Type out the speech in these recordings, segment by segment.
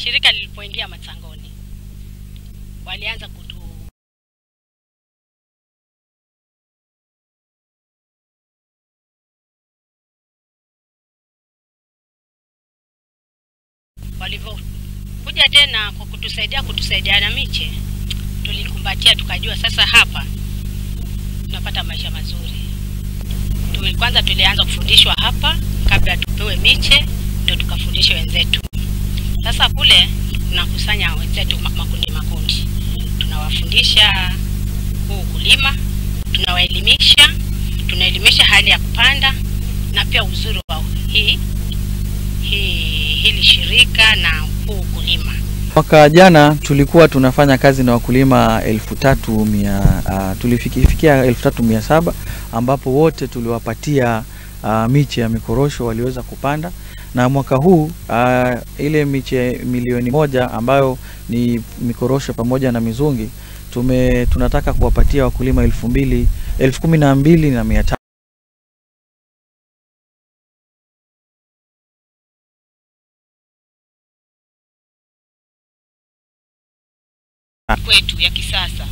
Shirika lilipoingia Matsangoni walianza kutu walivyokuja tena kwa kutusaidia na miche, tulikumbatia tukajua sasa hapa tunapata maisha mazuri. Kwanza tulianza kufundishwa hapa kabla tupewe miche, ndio tukafundisha wenzetu. Sasa kule tunakusanya wenzetu makundi makundi, tunawafundisha ukulima, tunawaelimisha, tunaelimisha hali ya kupanda na pia uzuri wa hili shirika na ukulima. Mwaka jana tulikuwa tunafanya kazi na wakulima 3,100, tulifikia 3,700 ambapo wote tuliwapatia miche ya mikorosho waliweza kupanda. Na mwaka huu ile miche 1,000,000 ambayo ni mikorosho pamoja na mizungi tunataka kuwapatia wakulima 12,500. Kwetu ya kisasa.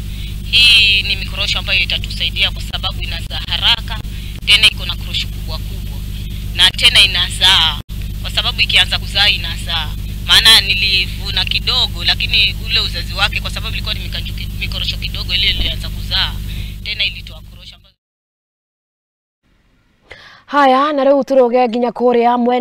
Hii ni mikorosho ambayo itatusaidia kwa sababu inazaa haraka, tena iko na korosho kubwa kubwa na tena inazaa, kwa sababu ikianza kuzaa inazaa. Maana nilivuna kidogo, lakini ule uzazi wake kwa sababu ilikuwa ni mikorosho kidogo, ile ilianza kuzaa tena ilitoa korosho. Haya, na rĩu tũrũge nginya kũrĩa mwena